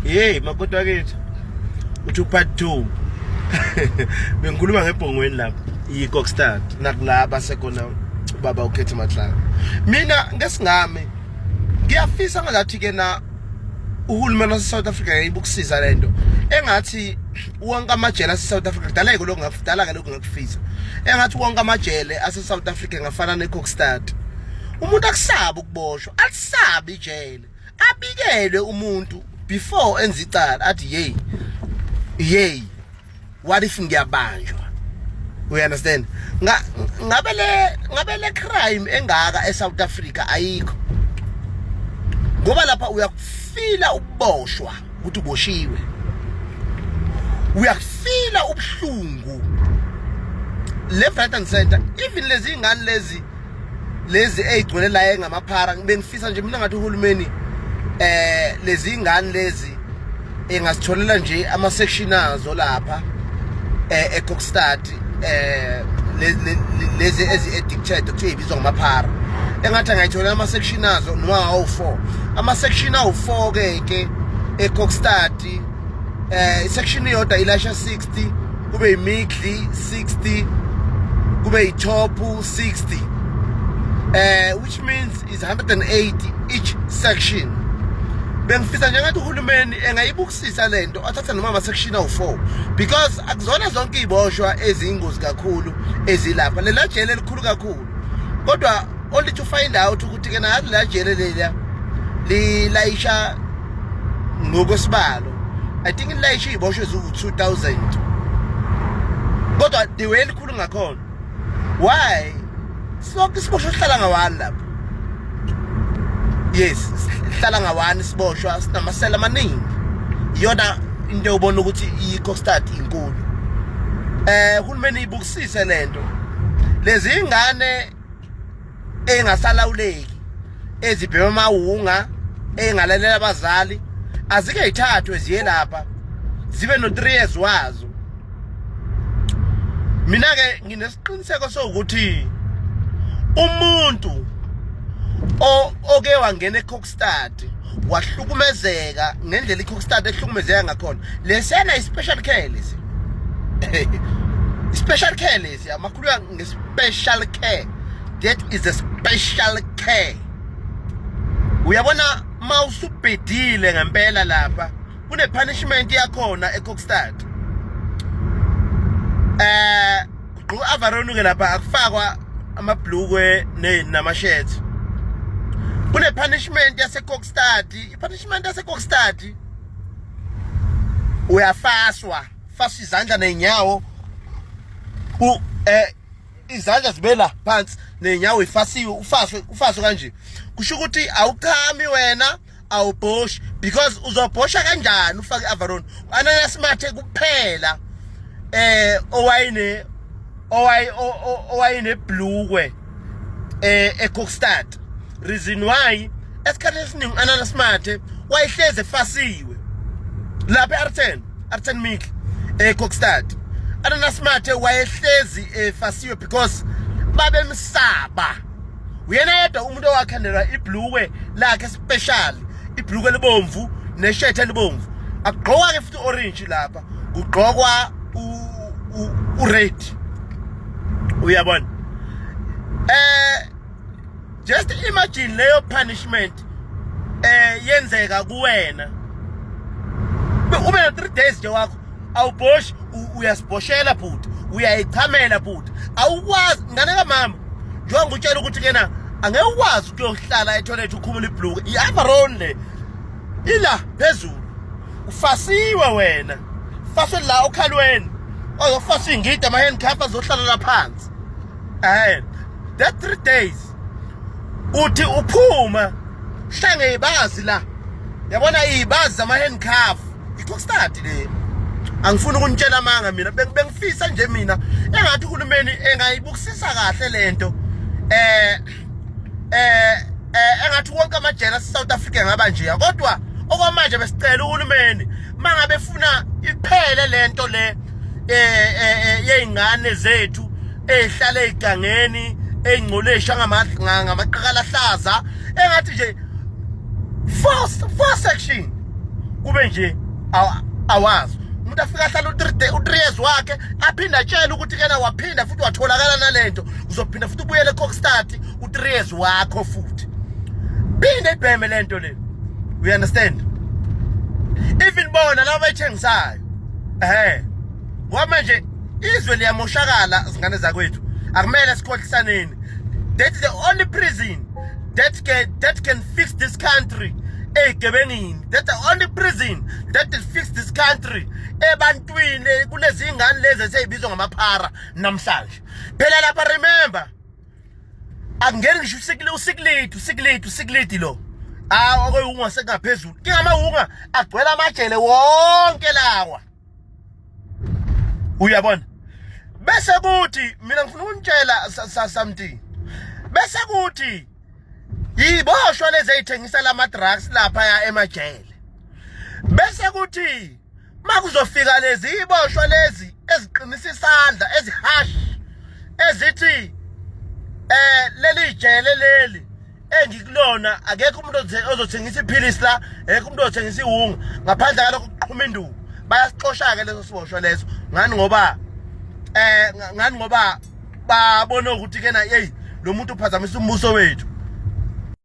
Hey makoti wakithi. Uthi part 2. Bengikhuluma ngebhongweni lapha. IKokstad nakulaba sekona ubaba uKhethi Matlala. Mina ngesingami ngiyafisa ngathi ke na uhulumeni wase South Africa yayibukusiza lento engathi wonke amajele ase South Africa kudala ke lokho ngakudala ke lokho ngakufisa engathi wonke amajele ase South Africa ngafana neKokstad umuntu akusabi ukuboshwa alisabi ijele abikelwe umuntu before enza icala athi yey yey what if ngiyabanjwa, you understand? Ngabe le crime engaka eSouth Africa ayikho ngoba lapha uyakufila ukuboshwa ukuthi uboshiwe, uyakufila ubuhlungu left, right and center. Even lezi ingane lezi eyigcwele la engamaphara, bengifisa nje mina ngathi uhulumeni lezi ingane lezi engasitholela nje ama section azo lapha eKokstad, lezi ezi addicted kuthiwa ibizwa ngamaphara, engathi angayitholela ama section azo noma awu4, ama section awu4 ke eKokstad. Section iyodwa ilasha 60, kube imiddle 60, kube i-top 60, which means is 180 each section. Bengifisa nje ngathi uhulumeni engayibukisisa lento, athathe noma ama section awu4 because akuzona zonke iziboshwa eziyingozi kakhulu ezilapha. Lela jele elikhulu kakhulu, kodwa only to find out ukuthi ke nathi la jele leliya lilayisha ngokwesibalo, I think lilayisha iziboshwa eziwu-2000, kodwa the way elikhulu ngakhona, why sonke isiboshwa sihlala nga-one lapho? Yes, sihlala nga-one isiboshwa, sinamasela amaningi. Iyona into ubona ukuthi i-Kokstad inkulu. Uhulumeni ibukisise lento, lezi ingane engasalawuleki ezibhema amawunga, engalalela abazali, azike yithathwe ziye lapha zibe no 3 years wazo. Mina ke nginesiqiniseko sokuthi umuntu oke wangena eKokstad wahlukumezeka ngendlela iKokstad ehlukumezeka ngakhona, lesena i-special care lesi, special care lesi, amakhuluya nge-special care. That is a special care. Uyabona, ma usubhedile ngempela lapha kune punishment yakhona eKokstad. Kugqoka overall ke lapha, akufakwa amabhlukwe nama-shirt. Kune punishment yaseKokstad. I-punishment yaseKokstad, uyafaswa, faswa izandla nenyawo, u izandla zibela phansi nenyawo ifasiwe, ufaswe, ufaswe kanje. Kusho ukuthi awuchami wena, awubhoshi, because uzobhosha kanjani ufake overall? Ananias Mathe kuphela owayine owayi owayineblukwe eKokstad. Reason why, esikhathi esiningi Ananias Mathe wayehleze efasiwe lapha eR10, R10 Middle eKokstad. Ananias Mathe wayehlezi efasiwe because babemsaba. Uyena yedwa umuntu owakhandelwa ibhlukwe lakhe special, ibhlukwe elibomvu neshirt elibomvu. Akugqokwa ke futhi orange lapha, kugqokwa u-red, uyabona? Just imagine leyo punishment yenzeka kuwena, ube na 3 days nje wakho, awubhoshi, uyasibhoshela bhuti, uyayichamela bhuti, awukwazi ngane kamama. Njengoba ngikutshela ukuthi kena angeke ukwazi ukuyohlala etoilet ukhumula ibhluku, i-overall le ila phezulu, ufasiwe wena, faswe la okhalweni, ozofaswa ingidi, ama-handcuff azohlala la phansi. That 3 days uthi uphuma hlange ibazi la, yabona, ibazi zama-handcuff. I-Kokstad le, angifuni ukunitshela amanga mina. Bengifisa nje mina engathi uhulumeni engayibukisisa kahle lento, engathi wonke amajele ase-South Africa ngaba nje. Kodwa okwamanje besicela uhulumeni, mangabe efuna iphele lento le yey'ngane zethu ey'hlala ey'gangeni, ey'ngcolesha ngamaqakala ahlaza, engathi nje four section. Kube nje awazi umuntu afika ahlala u-3 years wakhe, aphinde atshele ukuthi kena waphinda futhi watholakala nalento, uzophinda futhi ubuyele eKokstad u-3 years wakho futhi, phinde ibheme lento le. You understand? Even bona laba bayithengisayo, ngoba manje izwe liyamoshakala, zingane zakwethu, akumele sikhohlisaneni. That is the only prison that can fix this country ey'gebengini. That's the only prison that will fix this country ebantwini, kulezi ngane lezi eseyibizwa ngamaphara namhlanje. Phela lapha, remember, akungeni ngisho usikili, usikilidi, usikilidi, usikilidi lo ah okwewunga sengaphezulu kingamawunga agcwele amajele wonke lawa, uyabona. Bese kuthi mina ngifuna ukunitshela something. Bese kuthi yiboshwa lezi ezithengisa lama drugs lapha ya emajele, bese kuthi makuzofika lezi iboshwa lezi eziqinisa isandla, ezihash, ezithi leli jele leli engikulona akekho umuntu ozothengisa iphilisi la, akekho umuntu ozothengisa iwunga ngaphandle kalokho kuqhuma induku. Bayasixosha-ke leso siboshwa leso. Ngani ngoba babona ukuthi kena, hey, lo muntu uphazamisa umbuso wethu.